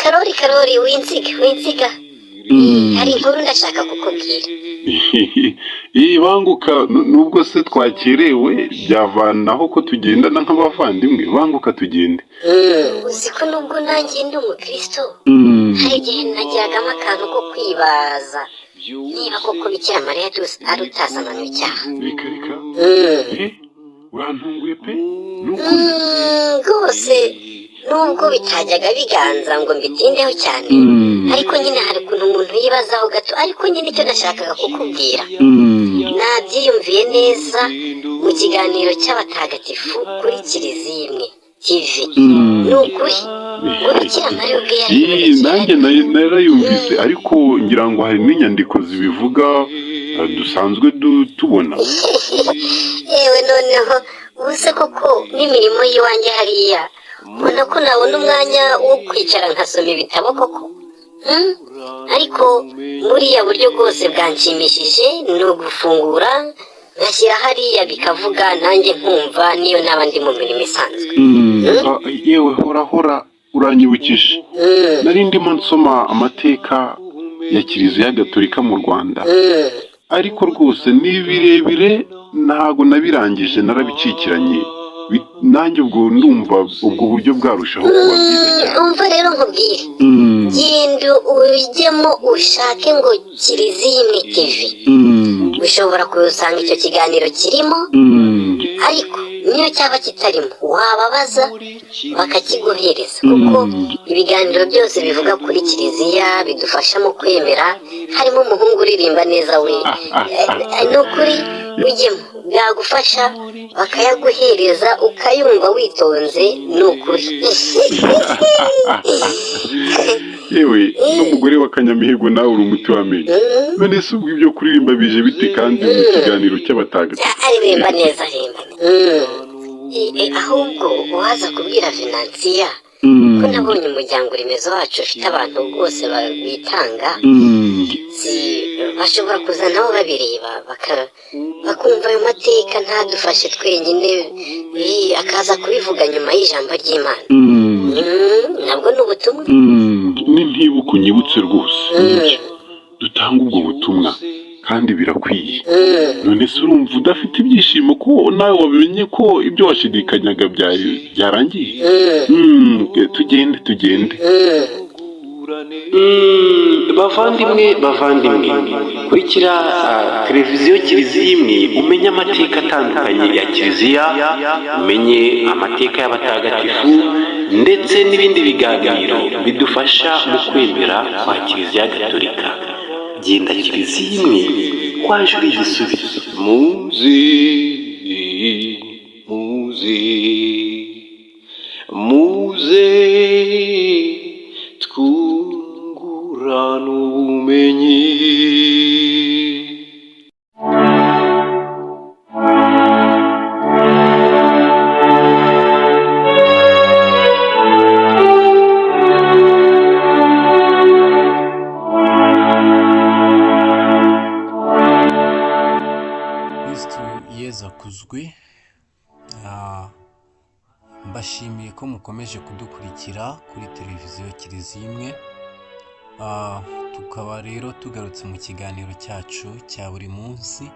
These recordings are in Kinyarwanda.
Karori, Karori, winsiga, winsiga. Hari inkuru ndashaka kukubwira. Iyi banguka, nubwo se twakerewe byavanaho ko tugendana nk'abavandimwe. Banguka tugende. Uzi ko nubwo nanjye ndi umukristo, hari igihe nagiragamo akantu ko kwibaza niba koko Bikira Mariya ari utasamanywe icyaha. Reka reka! Urantunguye pe, ni ukuri. Rwose nubwo bitajyaga biganza ngo mbitindeho cyane, ariko nyine hari ukuntu umuntu yibazaho gato. Ariko nyine icyo nashakaga kukubwira, nabyiyumviye neza mu kiganiro cy'abatagatifu kuri Kiliziya Imwe TV. Ni ukuri ngo Bikira Mariya ubwe yari Iyi nanjye narayumvise, ariko ngira ngo hari n'inyandiko zibivuga dusanzwe tubona. Yewe, noneho ubu se koko n'imirimo y'iwanjye hariya, ubona ko nabona umwanya wo kwicara nkasoma ibitabo koko? Ariko buriya buryo bwose bwanshimishije ni ugufungura ngashyira hariya bikavuga, nanjye nkumva, niyo naba ndi mu mirimo isanzwe. Ah, yewe, hora hora, uranyibukije. Nari ndimo nsoma amateka ya Kiliziya Gatolika mu Rwanda, ariko rwose ni birebire, ntabwo nabirangije, narabicikiranye. Nanjye ubwo ndumva ubwo buryo bwarushaho kuba bwiza cyane. Umva rero nkubwire, genda ujyemo ushake ngo Kiliziya Imwe TV, ushobora gusanga icyo kiganiro kirimo. Ariko niyo cyaba kitarimo, wababaza bakakiguhereza, kuko ibiganiro byose bivuga kuri kiliziya bidufasha mu kwemera. Harimo umuhungu uririmba neza we. Ni ukuri ujyemo byagufasha, bakayaguhereza ukayumva witonze, ni ukuri. Yewe, n'umugore wa Kanyamihigo, nawe uri umuti w'amenyo. None se ubwo ibyo kuririmba bije bite kandi mu kiganiro cy'abatagatifu? Aririmba neza, aririmba neza. Ahubwo uwaza kubwira Venansiya ko nabonye umuryango remezo wacu ufite abantu rwose bitanga, si bashobora kuza nabo babireba, bakumva ayo mateka, ntadufashe twenyine, akaza kubivuga nyuma y'ijambo ry'Imana. Nabwo ni ubutumwa. Ni ntibuka unyibutse rwose. Nibyo, dutanga ubwo butumwa kandi birakwiye. None se urumva udafite ibyishimo ko nawe wabimenye ko ibyo washidikanyaga byari byarangiye? Tugende, tugende. Bavandimwe, bavandimwe, kurikira televiziyo Kiliziya Imwe, umenye amateka atandukanye ya kiliziya, umenye amateka y'abatagatifu ndetse n'ibindi biganiro bidufasha mu kwemera kwa Kiliziya Gatolika. Genda Kiliziya Imwe, kwaje uri igisubizo. Muze, muze, muze twungurane ubumenyi. Kristu Yezu akuzwe! Mbashimiye ko mukomeje kudukurikira kuri televiziyo Kiliziya Imwe. Tukaba rero tugarutse mu kiganiro cyacu cya buri munsi,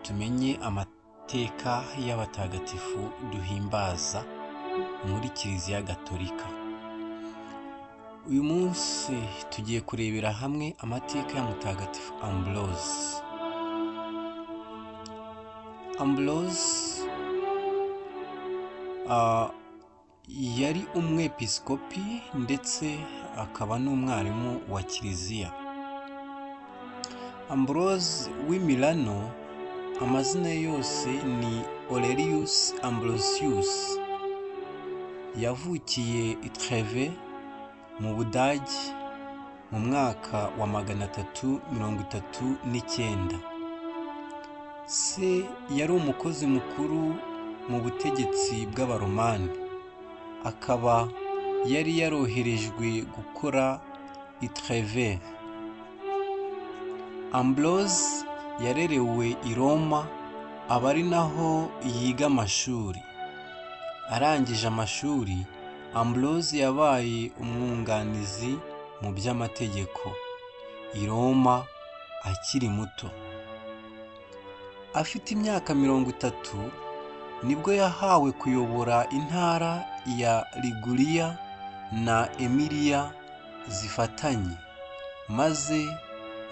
tumenye amateka y'abatagatifu duhimbaza muri Kiliziya Gatolika. Uyu munsi tugiye kurebera hamwe amateka ya Mutagatifu Ambrose. Ambrose yari umwepiskopi ndetse akaba n'umwarimu wa kiliziya. Ambrose w'i Milano, amazina ye yose ni Aurelius Ambrosius, yavukiye i Treve mu Budage mu mwaka wa 339. Se yari umukozi mukuru mu butegetsi bw'Abaromani, akaba yari yaroherejwe gukora i Treve. Ambrose yarerewe i Roma, aba ari naho yiga amashuri. Arangije amashuri Ambrose yabaye umwunganizi mu by'amategeko i Roma akiri muto. Afite imyaka 30 nibwo yahawe kuyobora intara ya Liguria na Emilia zifatanye, maze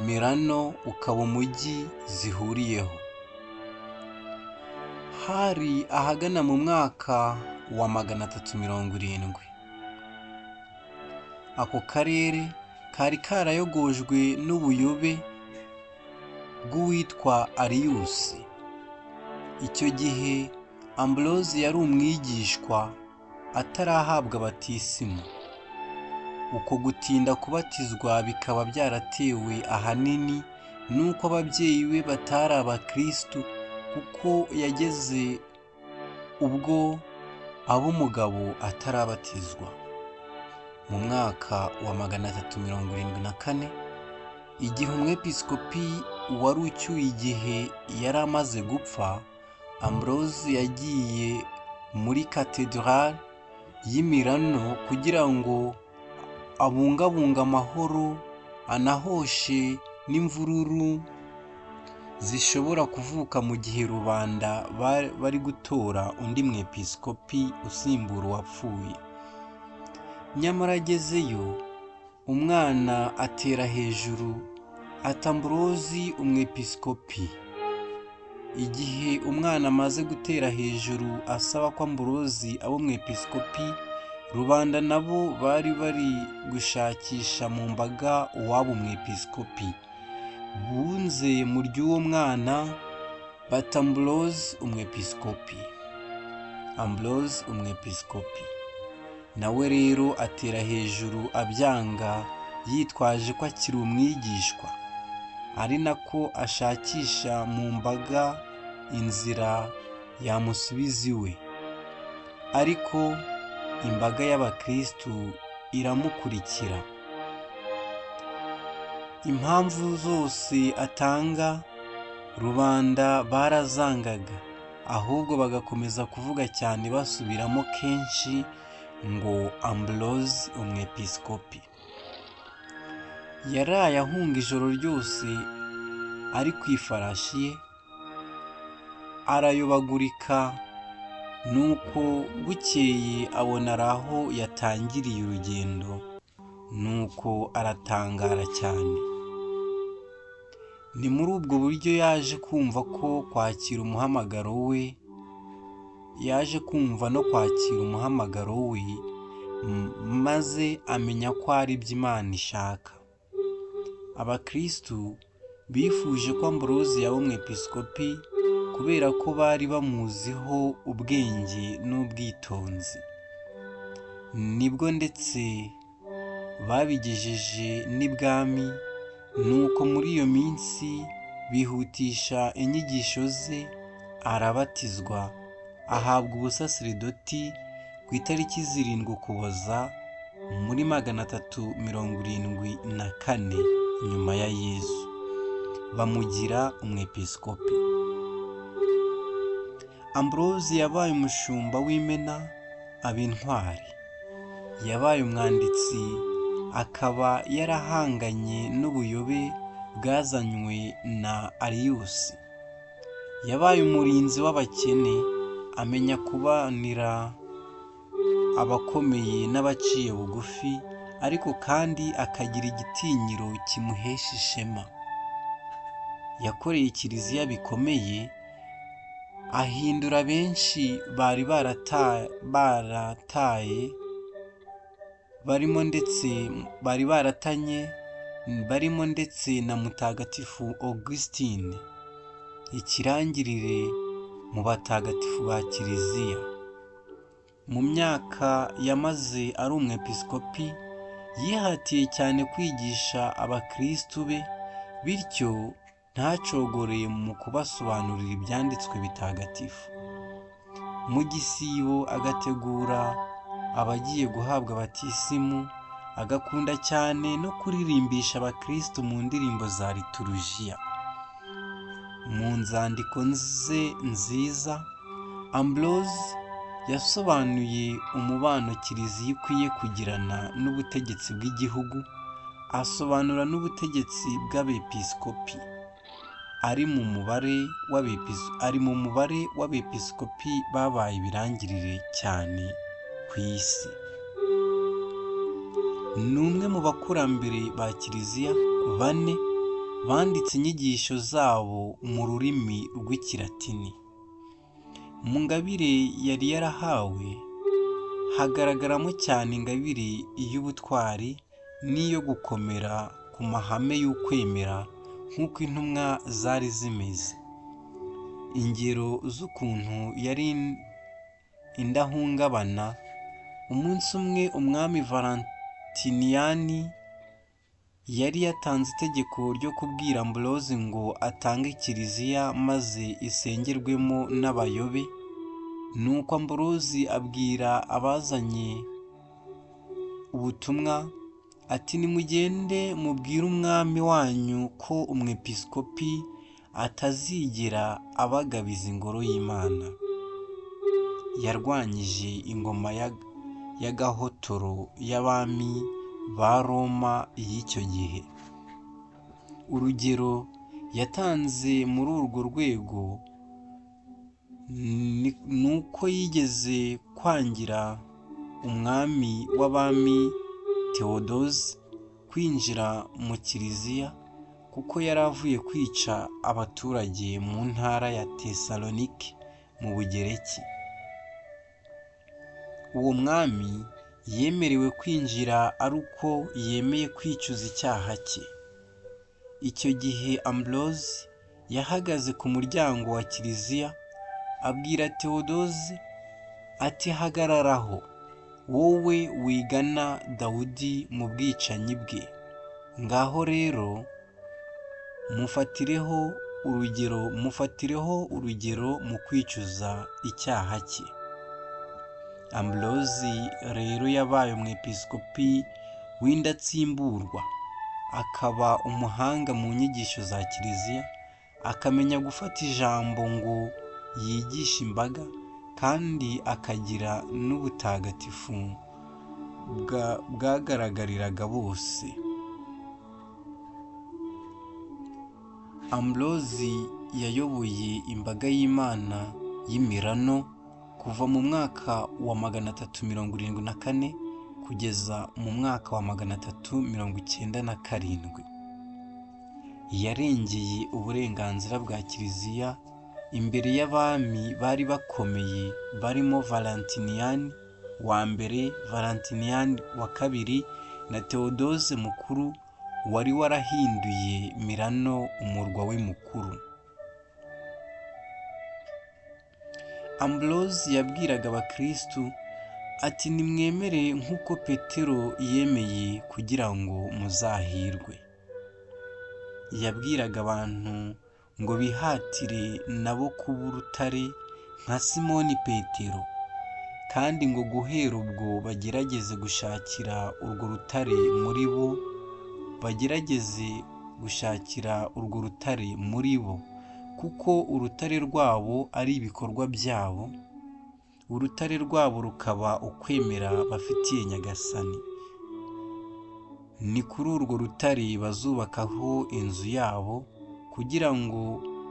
Milano ukaba umujyi zihuriyeho. Hari ahagana mu mwaka wa 370. Ako karere kari karayogojwe n'ubuyobe bw'uwitwa Arius. Icyo gihe Ambrose yari umwigishwa atarahabwa batisimu. Uko gutinda kubatizwa bikaba byaratewe ahanini n'uko ababyeyi be batari abakristu, kuko yageze ubwo aba umugabo atarabatizwa. Mu mwaka wa 374, igihe umwepiskopi wari ucyuye igihe yari amaze gupfa, Ambrose yagiye muri katedrali y'i Milano kugira ngo abungabunge amahoro anahoshe n'imvururu zishobora kuvuka mu gihe rubanda bari gutora undi mwepiskopi usimbura uwapfuye. Nyamara agezeyo, umwana atera hejuru ati Ambrose umwepiskopi. Igihe umwana amaze gutera hejuru asaba ko Ambrose aba umwepiskopi, rubanda nabo bari bari gushakisha mu mbaga uwaba umwepiskopi. Bunze mu ry'uwo mwana bati Ambrose umwepiskopi, Ambrose umwepiskopi. Nawe rero atera hejuru abyanga, yitwaje ko akiri umwigishwa, ari nako ashakisha mu mbaga inzira yamusubiza iwe. Ariko imbaga y'abakristu iramukurikira. Impamvu zose atanga rubanda barazangaga, ahubwo bagakomeza kuvuga cyane basubiramo kenshi ngo Ambrose umwepiskopi. Yaraye ahunga ijoro ryose ari ku ifarashi ye, arayobagurika, nuko bukeye abona ari aho yatangiriye urugendo, nuko aratangara cyane. Ni muri ubwo buryo yaje kumva ko kwakira umuhamagaro we, yaje kumva no kwakira umuhamagaro we, maze amenya ko ari ibyo Imana ishaka. Abakristu bifuje ko Ambrose yaba umwepiskopi kubera ko bari bamuziho ubwenge n'ubwitonzi. Nibwo ndetse babigejeje n'ibwami, nuko muri iyo minsi bihutisha inyigisho ze, arabatizwa, ahabwa ubusaserdoti ku itariki 7 Ukuboza muri 374 nyuma ya Yezu, bamugira umwepiskopi. Ambrose yabaye umushumba w'imena, aba intwari. Yabaye umwanditsi, akaba yarahanganye n'ubuyobe bwazanywe na Arius. Yabaye umurinzi w'abakene, amenya kubanira abakomeye n'abaciye bugufi, ariko kandi akagira igitinyiro kimuhesha ishema. Yakoreye Kiliziya bikomeye, ahindura benshi bari barataye, barimo ndetse bari baratanye, barimo ndetse na Mutagatifu Augustine, ikirangirire mu batagatifu ba Kiliziya. Mu myaka yamaze ari umwepiskopi, yihatiye cyane kwigisha abakristu be, bityo ntacogoreye mu kubasobanurira ibyanditswe bitagatifu. Mu gisibo agategura abagiye guhabwa batisimu, agakunda cyane no kuririmbisha abakristu mu ndirimbo za liturujia. Mu nzandiko ze nziza, Ambrose Yasobanuye umubano Kiliziya ikwiye kugirana n'ubutegetsi bw'igihugu, asobanura n'ubutegetsi bw'abepiskopi. Ari mu mubare w'abepiskopi babaye ibirangirire cyane ku isi. Ni umwe mu bakurambere ba Kiliziya bane banditse inyigisho zabo mu rurimi rw'Ikilatini. Mu ngabire yari yarahawe hagaragaramo cyane ingabire y'ubutwari n'iyo gukomera ku mahame y'ukwemera nk'uko intumwa zari zimeze. Ingero z'ukuntu yari indahungabana: umunsi umwe umwami Valentiniyani yari yatanze itegeko ryo kubwira Ambrosi ngo atange kiliziya maze isengerwemo n'abayobe. Nuko Ambrosi abwira abazanye ubutumwa ati: "Nimugende mubwire umwami wanyu ko umwepiskopi atazigera abagabiza ingoro y'Imana." Yarwanyije ingoma y'agahotoro y'abami ba Roma y'icyo gihe. Urugero yatanze muri urwo rwego ni uko yigeze kwangira umwami w'abami Theodose kwinjira mu kiliziya kuko yari avuye kwica abaturage mu ntara ya Tesalonike mu Bugereki. Uwo mwami yemerewe kwinjira ari uko yemeye kwicuza icyaha cye. Icyo gihe Ambrose yahagaze ku muryango wa kiliziya abwira Theodose ati: "Hagarara aho, wowe wigana Dawudi mu bwicanyi bwe. Ngaho rero mufatireho urugero mu kwicuza icyaha cye." Ambrosi rero yabaye umwepiskopi w'indatsimburwa, akaba umuhanga mu nyigisho za kiliziya, akamenya gufata ijambo ngo yigishe imbaga, kandi akagira n'ubutagatifu bwagaragariraga bose. Ambrosi yayoboye imbaga y'Imana y'i Milano kuva mu mwaka wa 374 kugeza mu mwaka wa 397. Yarengeye uburenganzira bwa kiliziya imbere y'abami bari bakomeye barimo Valentiniyani wa mbere, Valentiniyani wa kabiri na Theodose Mukuru wari warahinduye Milano umurwa we mukuru. Ambrose yabwiraga abakristu ati: "Nimwemere nk'uko Petero yemeye kugira ngo muzahirwe." Yabwiraga abantu ngo bihatire nabo kuba urutare nka Simoni Petero, kandi ngo guhera ubwo bagerageze gushakira urwo rutare muri bo, bagerageze gushakira urwo rutare muri bo, kuko urutare rwabo ari ibikorwa byabo, urutare rwabo rukaba ukwemera bafitiye Nyagasani. Ni kuri urwo rutare bazubakaho inzu yabo, kugira ngo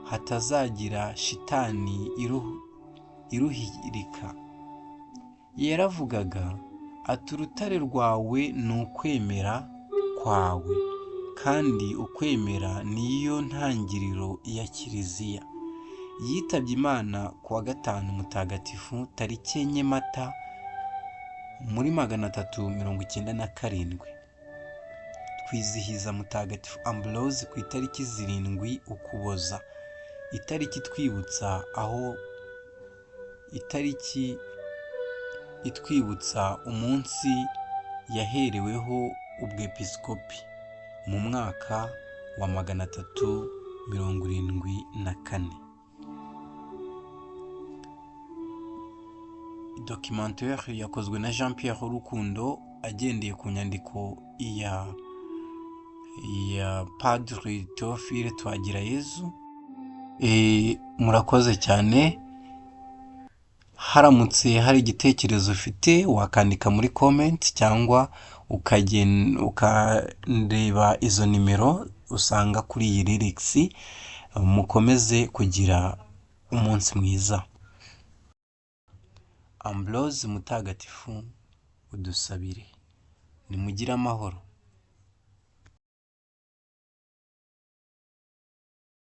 hatazagira shitani iruhirika. Yaravugaga ati: "Urutare rwawe ni ukwemera kwawe, kandi ukwemera niyo ntangiriro ya kiliziya." Yitabye Imana ku wa gatanu mutagatifu tariki 4 Mata muri 397. Twizihiza Mutagatifu Ambrose ku itariki 7 Ukuboza, itariki itwibutsa aho itariki itwibutsa umunsi yahereweho ubwepiskopi mu mwaka wa 374. Documentaire yakozwe na Jean Pierre Rukundo agendeye ku nyandiko ya Padiri Théophile Twagirayezu. Murakoze cyane. Haramutse hari igitekerezo ufite wakandika muri comment cyangwa ukareba izo nimero usanga kuri iyi lyrics. Mukomeze kugira umunsi mwiza. Ambrose Mutagatifu, udusabire. Nimugire amahoro.